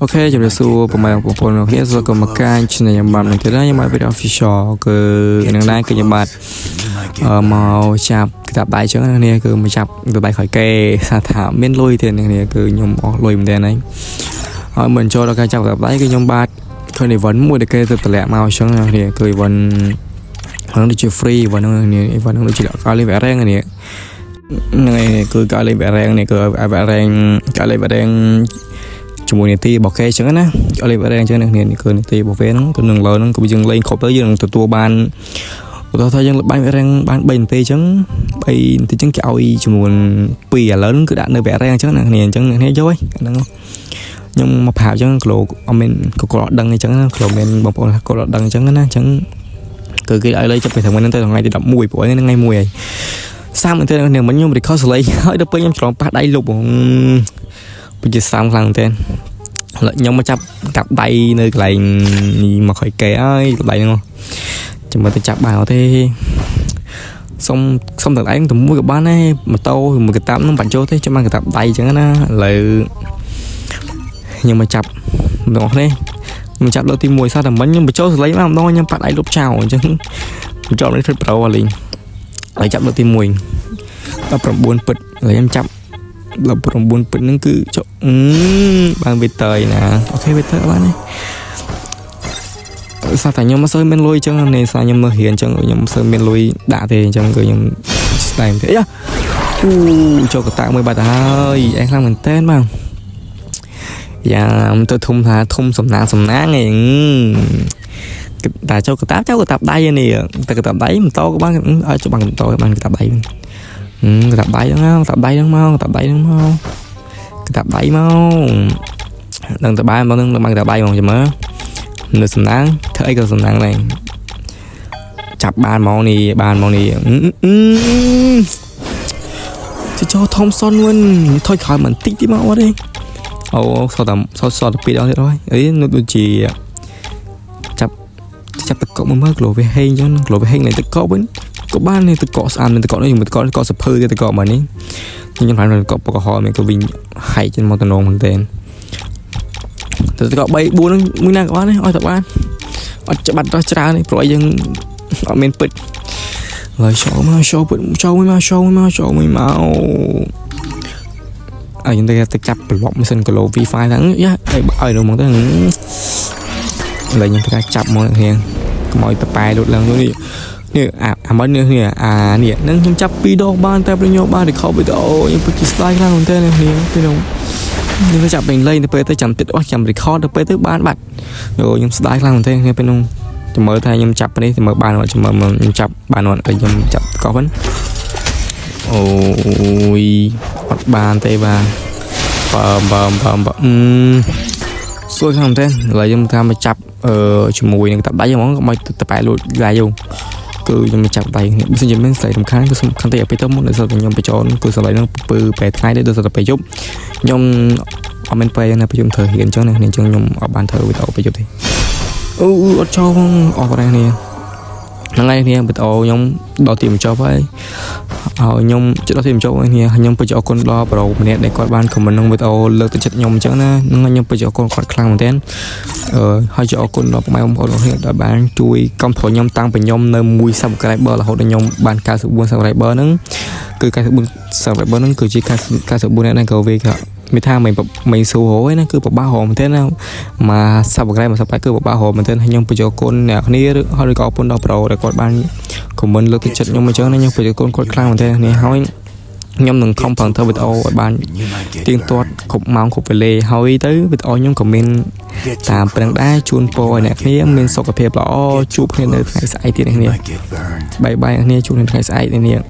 OK ជំរាបសួរពុកម៉ែបងប្អូនទាំងគ្នាស្វាគមន៍មកកាន់ channel ខ្ញុំបាទនឹងទៀតហើយខ្ញុំបាទ Video Official គឺនឹងដែរគឺខ្ញុំបាទមកចាប់កតាបដៃចឹងណានេះគឺមកចាប់កតាបដៃក្រោយគេថាថាមានលុយទេនេះគឺខ្ញុំអស់លុយមែនទេហើយហើយមិនចូលដល់ការចាប់កតាបដៃគឺខ្ញុំបាទឃើញ event មួយដែលគេទៅតម្លាក់មកចឹងណានេះគឺ event ហ្នឹងដូចជា free event ហ្នឹងនេះ event ហ្នឹងដូចជាកលេវរ៉េងនេះហ្នឹងហើយគឺកលេវរ៉េងនេះគឺវរ៉េងកលេវរ៉េង ជាមួយនីតិរបស់គេអញ្ចឹងណាអត់លេងបាត់អញ្ចឹងនេះនេះគឺនីតិរបស់វាហ្នឹងគឺនឹងលើហ្នឹងគឺយើងលេងគ្រប់ទៅយើងនឹងទទួលបានឧទាហរណ៍ថាយើងបានរែងបាន3នាទីអញ្ចឹង3នាទីអញ្ចឹងគេឲ្យចំនួន2ឥឡូវហ្នឹងគឺដាក់នៅវគ្គរែងអញ្ចឹងណាគ្នាអញ្ចឹងអ្នកគ្នាយកហើយហ្នឹងខ្ញុំមកប្រាប់អញ្ចឹងគីឡូអត់មានក៏គាត់អត់ដឹងអញ្ចឹងណាគីឡូមានបងប្អូនគាត់អត់ដឹងអញ្ចឹងណាអញ្ចឹងគឺគេឲ្យលេងចាប់ពីថ្ងៃហ្នឹងទៅថ្ងៃទី11ព្រោះហ្នឹងថ្ងៃ1ហើយសាមមែនទេគ្នាមិញខ្ញុំ record សលេងហើយដល់ពេលខ្ញុំច្រឡំប៉ះដៃលុបពិជាសាមខ្លាំងមែនទេខ្ញុំមកចាប់កាប់ដៃនៅកន្លែងនេះមកក្រោយគេហើយដៃហ្នឹងចាំមើលទៅចាប់បានអត់ទេសុំសុំតែឯងទៅមួយក៏បានដែរម៉ូតូមួយកតាបហ្នឹងបាច់ចូលទេចាំបានកតាបដៃអញ្ចឹងណាឥឡូវខ្ញុំមកចាប់ម្ដងនេះខ្ញុំចាប់លើកទី1សោះតែមិញខ្ញុំបញ្ចូលសលេងមកម្ដងខ្ញុំប៉ាត់ដៃលុបចោលអញ្ចឹងបញ្ចូលនេះធ្វើប្រូអលេងហើយចាប់លើកទី1 19ពិតឥឡូវខ្ញុំចាប់19ពិតហ្នឹងគឺចុះបានវីតើណា OK វីតើបានទេសារតែខ្ញុំមិនសូវមានលុយអញ្ចឹងនេះសារខ្ញុំនៅរៀនអញ្ចឹងខ្ញុំមិនសូវមានលុយដាក់ទេអញ្ចឹងគឺខ្ញុំស្ដែងទេអាអូចូលកតាមួយបាត់ទៅហើយអែខ្លាំងមែនតើបាទយ៉ាទៅធំថាធំសំណាងសំណាងឯងតែចូលកតាចូលកតាដៃនេះតែកតាដៃម៉ូតូក៏បានឲ្យចូលបានកតាបានកតាដៃកតាដៃហ្នឹងកតាដៃហ្នឹងមកកតាដៃហ្នឹងមកកតាដៃមកដឹងតបានមកនឹងបានកតាដៃហ្មងចាំមើលនៅសំណាងធ្វើអីក៏សំណាងដែរចាប់បានហ្មងនេះបានហ្មងនេះជចូលថមសុនវិញថយក្រោយបន្តិចទៀតមកអត់ទេអូសតតែសតសតពីរដងទៀតហើយអីនោះដូចជាចាប់ចាប់តកកមកមើលក្លោវាហេងចឹងក្លោវាហេងឡើងតកកវិញក៏បាននេះតកកស្អាតមានតកកនេះជាមួយតកកតកសភើទៀតតកកមកនេះខ្ញុំបានតកកពកក្រហមមានក៏វិញហែកចេញមកតំណងមែនទែនតែតកក3 4ហ្នឹងមួយណាក៏បានដែរឲ្យតែបានអត់ច្បាត់ដល់ច្រើនទេព្រោះយើងអត់មានពិតឡើយចូលមកចូលពិតចូលមួយមកចូលមួយមកចូលមួយមកអើយើងទៅចាប់ប្លុកម៉ាស៊ីនគីឡូ V5 ហ្នឹងយ៉ាឲ្យនោះមកទៅឥឡូវខ្ញុំធ្វើការចាប់មកគ្នាកុំឲ្យតប៉ែលូតឡើងនេះនេះអាអាមិននេះនេះអានេះនឹងខ្ញុំចាប់ពីរដងបានតែខ្ញុំបាន record វីដេអូខ្ញុំពិតជាស្ដាយខ្លាំងមែនទែននេះពេលនោះខ្ញុំទៅចាប់ពេញលេងទៅពេលទៅចាំទៀតអស់ចាំ record ទៅពេលទៅបានបាត់យោខ្ញុំស្ដាយខ្លាំងមែនទែនពេលនោះចាំមើលថាខ្ញុំចាប់នេះចាំមើលបានអត់ចាំមើលខ្ញុំចាប់បានអត់ខ្ញុំចាប់កោះវិញអូយអត់បានទេបាទបើបើបើបើអឺសួរខ្លាំងមែនទែនឥឡូវខ្ញុំថាមកចាប់អឺជាមួយនឹងតាដៃហ្មងកុំឲ្យតប៉ែលួចឡាយយគឺខ្ញុំមកចាប់ដៃគ្នាបើសិនជាមានស្រីរំខានគឺសំខាន់តែពេលទៅមុនដោយសារតែខ្ញុំបញ្ចូលគឺសលេងនឹងពើពេលថ្ងៃទេដោយសារតែពេលយប់ខ្ញុំអត់មានពេលណាពេលខ្ញុំធ្វើរៀនអញ្ចឹងណាអញ្ចឹងខ្ញុំអត់បានធ្វើវីដេអូពេលយប់ទេអូអត់ចូលផងអស់ប្រហែលនេះហ្នឹងហើយគ្នាវីដេអូខ្ញុំដល់ទីបញ្ចប់ហើយហើយខ្ញុំជិតដល់ទីបញ្ចប់ហើយគ្នាខ្ញុំពិតជាអរគុណដល់ប្រូម្នាក់ដែលគាត់បាន comment ក្នុងវីដេអូលើកទឹកចិត្តខ្ញុំអញ្ចឹងណាហ្នឹងខ្ញុំពិតជាអរគុណគាត់ខ្លាំងមែនទែនអឺហើយជាអរគុណដល់ពុកម៉ែបងប្អូនទាំងគ្នាដែលបានជួយគាំទ្រខ្ញុំតាំងពីខ្ញុំនៅ1 subscriber រហូតដល់ខ្ញុំបាន94 subscriber ហ្នឹងគឺ94 subscriber ហ្នឹងគឺជា94អ្នកហ្នឹងក៏វាក៏មានថាមិនមិនស្រួលរយណាគឺពិបាករមែនទែនណាមក subscribe មក subscribe គឺពិបាករមែនទែនហើយខ្ញុំពិតជាអរគុណអ្នកគ្នាហើយក៏អរគុណដល់ប្រូដែលគាត់បាន comment លើកទឹកចិត្តខ្ញុំអញ្ចឹងណាខ្ញុំពិតជាអរគុណគាត់ខ្លាំងមែនទែននេះហើយខ្ញុំនឹងខំប្រឹងធ្វើវីដេអូឲ្យបានទៀងទាត់គ្រប់ម៉ោងគ្រប់វេលាហើយទៅវីដេអូខ្ញុំក៏មានតាមប្រឹងដែរជូនពរឲ្យអ្នកគ្នាមានសុខភាពល្អជួបគ្នានៅថ្ងៃស្អែកទៀតអ្នកគ្នា bye bye អ្នកគ្នាជួបគ្នាថ្ងៃស្អែកនេះ។